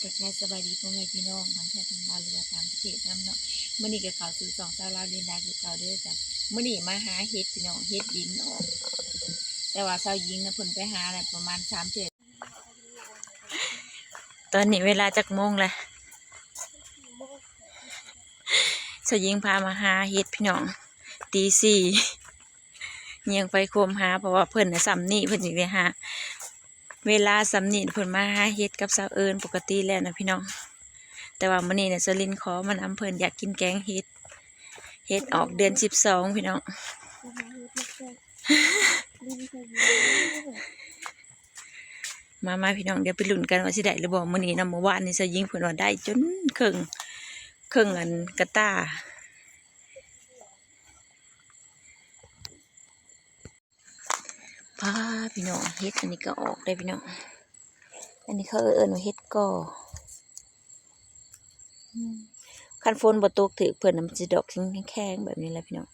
ທັກທາຍສະບາຍດີພໍ່ແມ່ພີ່ນ້ອງທັງໄທທັງລາວ ຫຼືວ່າຕ່າງປະເທດນຳເນາະ. ມື້ນີ້ກໍເຂົ້າສູ່ຊ່ອງສາວລາວຫຼິ້ນໄດ້ຄືເກົ່າເດີຈ້າ. ມື້ນີ້ມາຫາເຫັດພີ່ນ້ອງ, ເຫັດດິນອອກ, ແຕ່ວ່າສາວຍິງນະເພິ່ນໄປຫາໄດ້ປະມານສາມເທື່ອ. ຕອນນີ້ເວລາຈັກໂມງແລ້ວ? ສາວຍິງພາມາຫາເຫັດພີ່ນ້ອງ, ຕີສີ່ ຍ່ຽງໄຟໂຄມຫາ ເພາະວ່າເພິ່ນນະສ່ຳນີ້ເພິ່ນຊິໄດ້ຫາ. ເວລາສ່ຳນີ້ເພິ່ນມາຫາເຫັດກັບສາວເອີນປົກກະຕິແລ້ວນະພີ່ນ້ອງ, ແຕ່ວ່າມື້ນີ້ນະສາວລິນຂໍມານຳເພິ່ນ, ຢາກກິນແກງເຫັດ. ເຫັດອອກເດືອນສິບສອງພີ່ນ້ອງ. ມາໆ ພີ່ນ້ອງ, ດຽວໄປລຸ້ນກັນວ່າຊິໄດ້ຫຼືບໍ່ມື້ນີ້ນະ. ມື້ວານນີ້ສາວຍິງເພິ່ນວ່າໄດ້ຈົນເຄິ່ງ, ເຄິ່ງອັນກະຕ່າ. ປ້າ ພີ່ນ້ອງ, ເຫັດອັນນີ້ກໍອອກໄດ້ພີ່ນ້ອງ. ອັນນີ້ເຂົາເອີ້ນວ່າເຫັດກໍ. ອືມ ຄັນຝົນບໍ່ຕົກຖືກເພິ່ນນະ ມັນຊິດອກແຂງໆ ແບບນີ້ແຫຼະພີ່ນ້ອງ.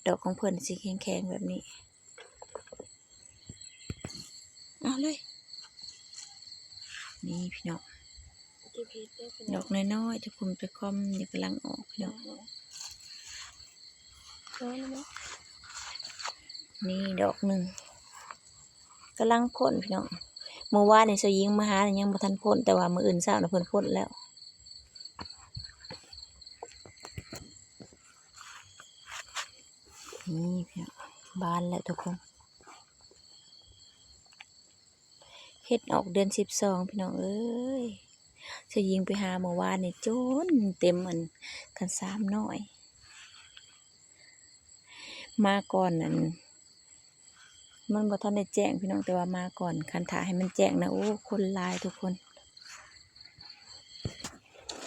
ດອກຂອງເພິ່ນຊິແຂງໆ ແບບນີ້. ເອົາເລີຍ. ນີ້ພີ່ນ້ອງ, ເກັບເຫັດເດີພີ່ນ້ອງ. ດອກນ້ອຍໆ ຈະຄຸ່ມຈະຄ່ອມ ນີ້ກຳລັງອອກພີ່ນ້ອງ. ນີ້ດອກໜຶ່ງກຳລັງພົ້ນພີ່ນ້ອງ. ມື້ວານນີ້ສາວຍິງມາຫາຍັງບໍ່ທັນພົ້ນ, ແຕ່ວ່າມື້ອື່ນເຊົ້ານະເພິ່ນພົ້ນແລ້ວ. ນີ້ພີ່ນ້ອງ, ບານແລ້ວທຸກຄົນ. ເຫັດອອກເດືອນສິບສອງພີ່ນ້ອງເອີຍ. ສາວຍິງໄປຫາມື້ວານນີ້ຈົນເຕັມອັນຄັນຊາມນ້ອຍ. ມາກ່ອນນັ້ນ ມັນບໍ່ທັນໄດ້ແຈ້ງພີ່ນ້ອງ, ແຕ່ວ່າມາກ່ອນ. ຄັນຖ້າໃຫ້ມັນແຈ້ງນະ ໂອ້ ຄົນຫຼາຍທຸກຄົນ.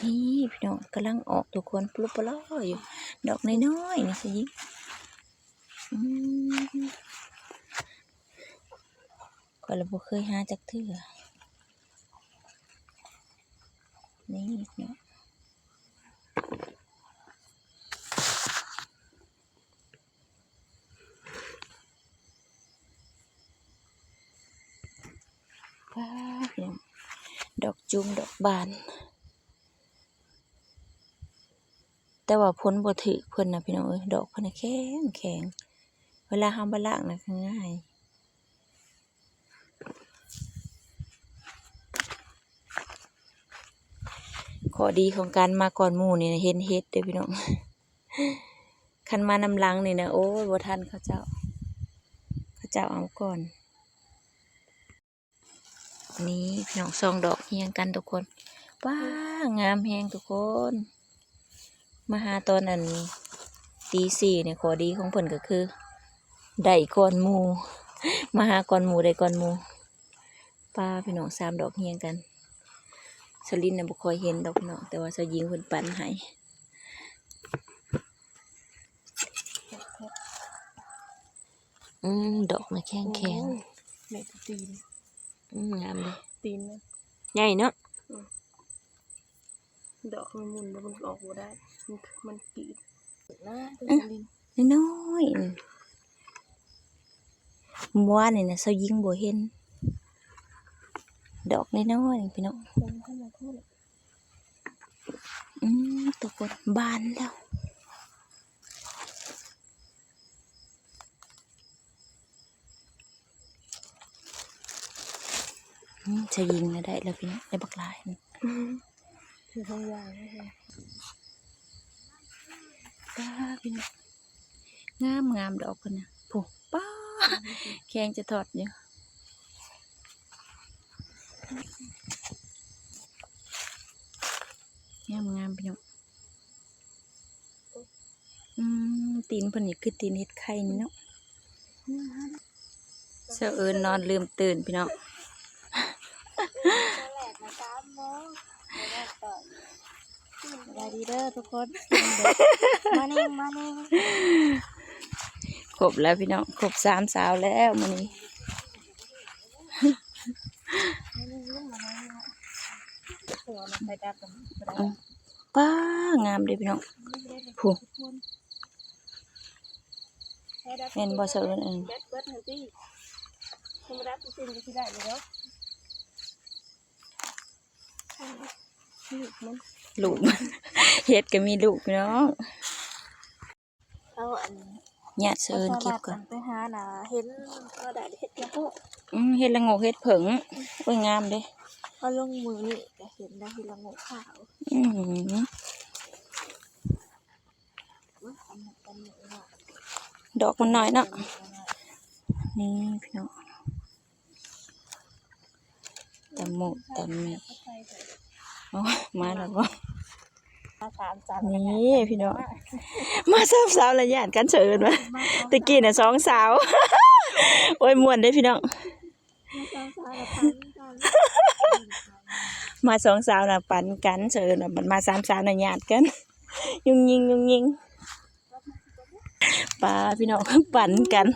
ນີ້ພີ່ນ້ອງ, ກຳລັງອອກທຸກຄົນ, ປະຫຼຸບປະລໍຢູ່. ດອກນ້ອຍໆ ນີ້ສາວຍິງ. ອືມ ຂ້ອຍລະບໍ່ເຄີຍຫາຈັກເທື່ອ. ນີ້ເນາະ, ວ້າວ ດອກຈຸ້ມ ດອກບານ. ແຕ່ວ່າຝົນບໍ່ຖືກເພິ່ນນະພີ່ນ້ອງເອີຍ, ດອກເພິ່ນນະແຂງໆ. ເວລາເຮົາມາລ້າງນະກໍງ່າຍ. ຂໍ້ດີຂອງການມາກ່ອນໝູ່ນີ້ນະ ເຫັນເຫັດເດີພີ່ນ້ອງ. ຄັນມານຳຫຼັງນີ້ນະ ໂອ້ຍ ບໍ່ທັນເຂົາເຈົ້າ, ເຂົາເຈົ້າເອົາກ່ອນ. ນີ້ພີ່ນ້ອງ ສອງດອກຮຽງກັນທຸກຄົນ. ວ້າ ງາມແຮງທຸກຄົນ. ມາຫາຕອນອັນຕີສີ່ນີ້ ຂໍ້ດີຂອງເພິ່ນກໍຄືໄດ້ກ່ອນໝູ່, ມາຫາກ່ອນໝູ່ ໄດ້ກ່ອນໝູ່. ປ້າ ພີ່ນ້ອງ ສາມດອກຮຽງກັນ. ສາວລິນນະບໍ່ຄ່ອຍເຫັນດອກພີ່ນ້ອງ, ແຕ່ວ່າສາວຍິງເພິ່ນປັນໃຫ້. ອືມ ດອກນະແຂງໆ. ໂອ້ຍ ໃຫຍ່ກວ່າຕີນ. ອືມ ງາມເດ້. ຕີນນະໃຫຍ່ເນາະ. ອືມ ດອກມັນໝຸ່ນແລ້ວມັນອອກບໍ່ໄດ້, ມັນ ມັນຕີນນະ. ອືມ ນ້ອຍໆ ນີ້. ມື້ວານນີ້ນະ ສາວຍິງບໍ່ເຫັນ ດອກນ້ອຍໆ ນີ້ພີ່ນ້ອງ. ອືມ ທຸກຄົນ ບານແລ້ວ. ອືມ ສາວຍິງນະໄດ້ແລ້ວພີ່ນ້ອງ, ໄດ້ບັກຫຼາຍ. ອືມ ຄືຂອງຢາງ. ປ້າ ພີ່ນ້ອງ ງາມໆ ດອກເພິ່ນນະ. ໂອ້ ປ້າ ແຂງຈະຖອດຢູ່. ງາມໆ ພີ່ນ້ອງ. ອືມ ຕີນເພິ່ນນີ້ຄືຕີນເຫັດໄຂ່ນີ້ເນາະ. ສາວເອີນນອນລືມຕື່ນພີ່ນ້ອງ. ສະບາຍດີເດີທຸກຄົນ. ມານີ້ ມານີ້. ຄົບແລ້ວພີ່ນ້ອງ, ຄົບສາມສາວແລ້ວມື້ນີ້. ອືມ ປ້າ ງາມເດ້ພີ່ນ້ອງ. ຜູ້ ແມ່ນບໍ່ສາວເອີນ? ເອີ ແບັດເບິດຫັ້ນຕິ. ທຳມະດາ ຕົວຈິງກໍຊິໄດ້ຢູ່ດອກ. ອືມ ລູກມັນ ລູກ ເຫັດກໍມີລູກພີ່ນ້ອງ. ເອົາອັນ ຍາດສະເອີນເກັບກ່ອນ ໄປຫານະ ເຫັນວ່າໄດ້ເຫັດລະໂງກ ອືມ ເຫັດລະໂງກ ເຫັດເຜິ້ງ ໂອ້ຍ ງາມເດ້. ເອົາລົງມື້ນີ້ກໍເຫັນໄດ້ເຫັດລະໂງກຂາວ ອືມ ດອກມັນນ້ອຍເນາະ ນີ້ພີ່ນ້ອງ. ຕະມຸຕະມິ ອໍ ມາແລ້ວບໍ່? ມາສາມສາວ ນີ້ພີ່ນ້ອງ ມາສາມສາວລະຢ້ານກັນ ສະເອີນວ່າ ແຕ່ກີ້ນະສອງສາວ ໂອ້ຍ ມ່ວນເດ້ພີ່ນ້ອງ ມາສອງສາວນະປັນກັນ ສະເອີນວ່າ ບັດມາສາມສາວນະຍາດກັນ ຍຸງຍິງ ຍຸງຍິງ. ປາພີ່ນ້ອງ ປັນກັນ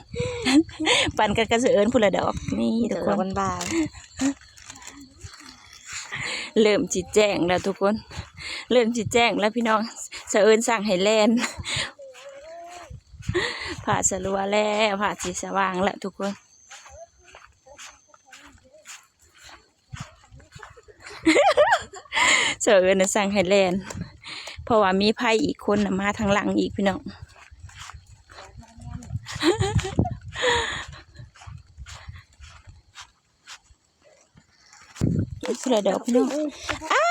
ປັນກັນກັບສະເອີນພຸ້ນລະດອກ ນີ້ທຸກຄົນ ບາຍ ເລີ່ມຊິແຈ້ງແລ້ວທຸກຄົນ ເລີ່ມຊິແຈ້ງແລ້ວພີ່ນ້ອງ ສະເອີນສັ່ງໃຫ້ແລ່ນ ຟ້າສະລັວແລ້ວ ຟ້າຊິສະຫວ່າງແລ້ວທຸກຄົນ. ສະເອີນນະສັ່ງໃຫ້ແລ່ນ ເພາະວ່າມີໃຜອີກຄົນນະມາທາງຫຼັງອີກພີ່ນ້ອງ. ຜູ້ໃດດອກພີ່ນ້ອງ ອ້າ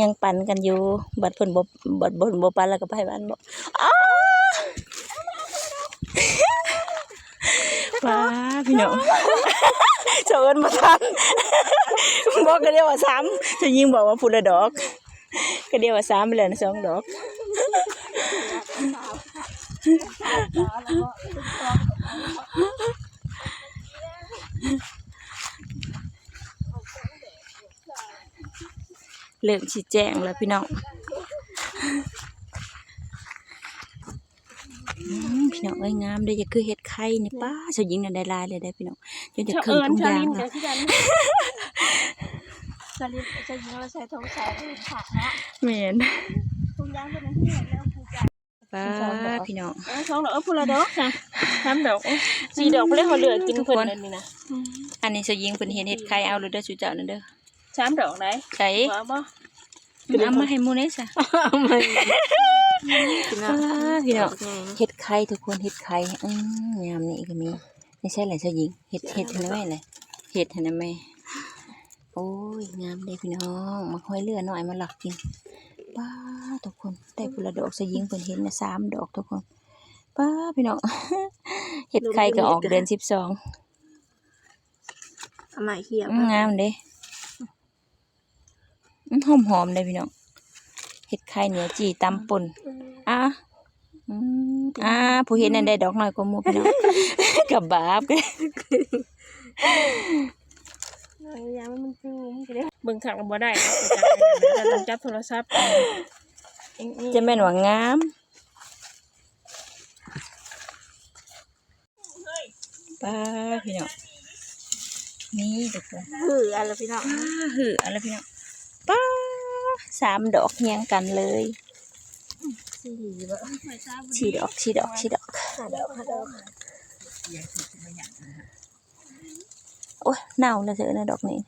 ຍັງປັນກັນຢູ່ ບັດເພິ່ນບໍ່ ບັດເພິ່ນບໍ່ປັນແລ້ວກໍໄປບ້ານບໍ່ ອ້າ ປ້າ ພີ່ນ້ອງ ສະເອີນບໍ່ທັນ ບອກກະດຽວວ່າສາມ ເຈົ້າຍິງບອກວ່າພຸ້ນລະດອກ ກະດຽວວ່າສາມແລ້ວນະ ສອງດອກ. ເລີ່ມຊິແຈ້ງແລ້ວພີ່ນ້ອງ ອືມ ພີ່ນ້ອງເອີຍ ງາມເດ້ ຢ່າຄືເຫັດໄຂ່ນີ້ ປ້າ ສາວຍິງນັ້ນໄດ້ຫຼາຍເລີຍເດ້ພີ່ນ້ອງ ຈົນຈະເຄິ່ງຖົງຢາງແລ້ວ ສາວຍິງ ສາວຍິງເອົາໃສ່ຖົງໃສ່ຜັກເນາະ ແມ່ນ ຖົງຢາງເພິ່ນນັ້ນເຫັນແລ້ວ ປ້າ ພີ່ນ້ອງ ເອີ ສອງດອກ ເອີ ພຸ້ນລະດອກ ສາມດອກ ເອີ ສີ່ດອກ ເພິ່ນເລີຍເຂົາເລືອກກິນເພິ່ນ ອັນນີ້ນະ ອັນນີ້ສາວຍິງເພິ່ນເຫັນເຫັດໄຂ່ ເອົາໂລດເດີ ສູ່ເຈົ້ານັ້ນເດີ ສາມດອກໃດ ໃສ ເອົາມາໃຫ້ໝູ່ແດ່ຊະ ເອົາມາໃຫ້ ພີ່ນ້ອງ ເຫັດໄຂ່ທຸກຄົນ ເຫັດໄຂ່ ອືມ ຍາມນີ້ກໍມີ ນີ້ໃສ່ລະສາວຍິງ ເຫັດ ເຫັດຫັ້ນນະແມ່ ເຫັດຫັ້ນນະແມ່. ໂອ້ຍ ງາມເດ້ພີ່ນ້ອງ ໝາກຫອຍເຫຼືອນ້ອຍມາລັກກິນ ປ້າ ທຸກຄົນ ໄດ້ພຸ້ນລະດອກ ສາວຍິງເພິ່ນເຫັນນະ ສາມດອກທຸກຄົນ ປ້າ ພີ່ນ້ອງ ເຫັດໄຂ່ກໍອອກເດືອນສິບສອງ ເອົາມາຂຽວ ອືມ ງາມເດ້ ອືມ ຫອມໆ ເດ້ພີ່ນ້ອງ ເຫັດໄຂ່ໜຽວຈີ່ຕຳປົ່ນ ອືມ ອາ ອືມ ອາ ຜູ້ເຫັນນັ້ນໄດ້ດອກນ້ອຍກວ່າໝູ່ພີ່ນ້ອງ ກະບາບ ເບິ່ງຄັກລະບໍ່ໄດ້ ຕ້ອງຈັບໂທລະສັບ ຈະແມ່ນວ່າງາມ. ປ້າ ພີ່ນ້ອງ ນີ້ທຸກຄົນ ຫືອັນລະພີ່ນ້ອງ ອ້າ ຫືອັນລະພີ່ນ້ອງ ປ້າ ສາມດອກຮຽງກັນເລີຍ ສີ່ດອກ ສີ່ດອກ ສີ່ດອກ ຫ້າດອກ ຫ້າດອກ ໂອ້ຍ ເນົ່າແລ້ວເທື່ອນະດອກນີ້.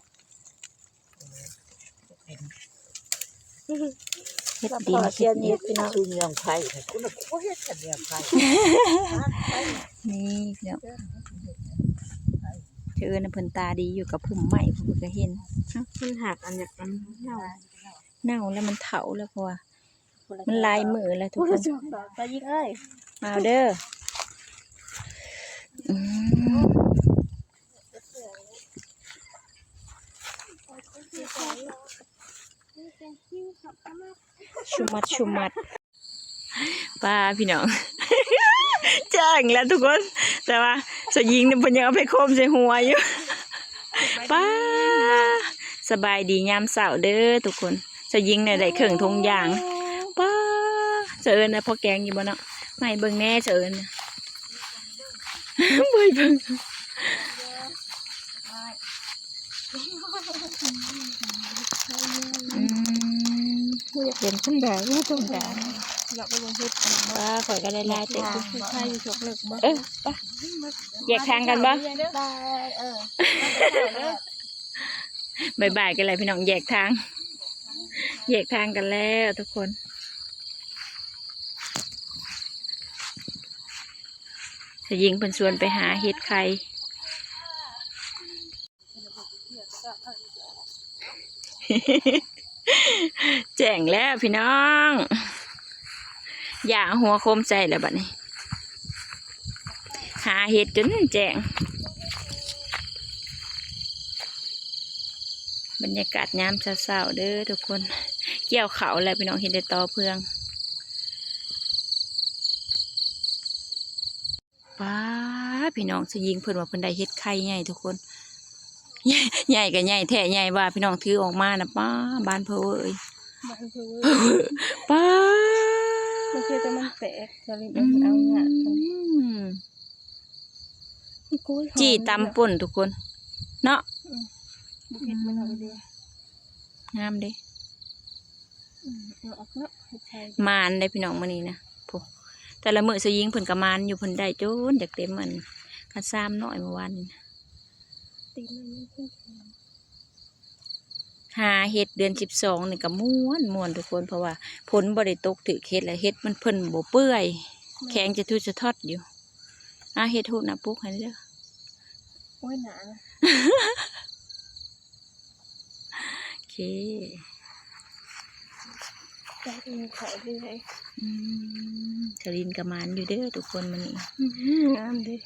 ເຫັດດິນ ເຫັດດິນ ເຫັດພີ່ນ້ອງ ຄືຍອງໄຂ່ ບໍ່ເຮັດກັນຍອງໄຂ່ ນີ້ພີ່ນ້ອງ ເອີ ເພິ່ນຕາດີຢູ່ກັບພຸ່ມໄມ້ ເພິ່ນກໍເຫັນ ມັນຫັກອັນ ອັນເນົ່າ ເນົ່າແລ້ວ ມັນເຖົ້າແລ້ວ ເພາະວ່າ ມັນຫຼາຍມື້ແລ້ວທຸກຄົນ ຕາຍິງເອີຍ ມາເດີ ອືມ ຊຸມັດ ຊຸມັດ ປ້າ ພີ່ນ້ອງ ແຈ້ງແລ້ວທຸກຄົນ ແຕ່ວ່າສາວຍິງນີ້ເພິ່ນຍັງເອົາຜ້າໂຄມໃສ່ຫົວຢູ່ ປ້າ ສະບາຍດີຍາມເຊົ້າເດີທຸກຄົນ ສາວຍິງນີ້ໄດ້ເຄິ່ງຖົງຢາງ ປ້າ ສະເອີນນະ ພໍແກງຢູ່ບໍ່ເນາະ ມາໃຫ້ເບິ່ງແດ່ ສະເອີນນະ ບໍ່ໃຫ້ເບິ່ງ ອືມ ບໍ່ຢາກເປັນຄົນແບບນີ້ ຕ້ອງການ ຢາກໄປເຮັດອັນນັ້ນ ວ່າຂ້ອຍກໍໄດ້ຫຼາຍເຕີບ ໄປຢູ່ສົກເລິກບໍ່ ເອີ ໄປ ແຍກທາງກັນບໍ່ ບາຍ ເອີ. ບາຍບາຍກັນແລ້ວພີ່ນ້ອງ ແຍກທາງ ແຍກທາງກັນແລ້ວທຸກຄົນ. ສາວຍິງເພິ່ນຊວນໄປຫາເຫັດໄຂ່. ແຈ້ງແລ້ວພີ່ນ້ອງ ຢ່າເອົາຫົວໂຄມໃສ່ແລ້ວບັດນີ້ ຫາເຫັດຈົນແຈ້ງ. ບັນຍາກາດຍາມເຊົ້າໆເດີທຸກຄົນ ກ່ຽວເຂົ້າແລ້ວພີ່ນ້ອງ ເຫັນແຕ່ຕໍເຟືອງ. ປ້າ ພີ່ນ້ອງ ສາວຍິງເພິ່ນວ່າເພິ່ນໄດ້ເຫັດໄຂ່ໃຫຍ່ທຸກຄົນ ໃຫຍ່ ໃຫຍ່ກໍໃຫຍ່ແທ້ ໃຫຍ່ວ່າພີ່ນ້ອງ ຖືອອກມານະ ປ້າ ບານເພີເອີຍ ບານເພີເອີຍ ປ້າ ມັນຄືແຕ່ມັນແຕກ ສາວລິນເອົາຍາກ ອືມ ໂອ້ຍ ຈີ່ຕຳປົ່ນທຸກຄົນເນາະ ອືມ ບໍ່ເຜັດ ມັນເອົາໄປເລີຍ ງາມເດ້. ອືມ ເອົາອອກເນາະ ເຮັດໃສ່ ໝານເດ້ພີ່ນ້ອງມື້ນີ້ນະ ໂອ້ ແຕ່ລະມື້ສາວຍິງເພິ່ນກໍໝານຢູ່ ເພິ່ນໄດ້ຈົນຢາກເຕັມອັນຄັນຊາມນ້ອຍມື້ວານນີ້ນະ ຕີນມັນຍັງແຂງໆ ຫາເຫັດເດືອນສິບສອງນີ້ກໍມ່ວນໆທຸກຄົນ ເພາະວ່າຝົນບໍ່ໄດ້ຕົກ ຖືກເຫັດແລ້ວເຫັດມັນ ເພິ່ນບໍ່ເປື່ອຍ ແຂງຈະທຸດສະທອດຢູ່. ອາ ເຮັດຮູບໜ້າປົກໃຫ້ເດີ ໂອ້ຍ ໜ້ານະ. ໂອເຄ ໄດ້ກິນເຂົ້າເລື້ອຍ ອືມ ສາວລິນກໍໝານຢູ່ເດີທຸກຄົນມື້ນີ້ ອືມ ງາມເດ້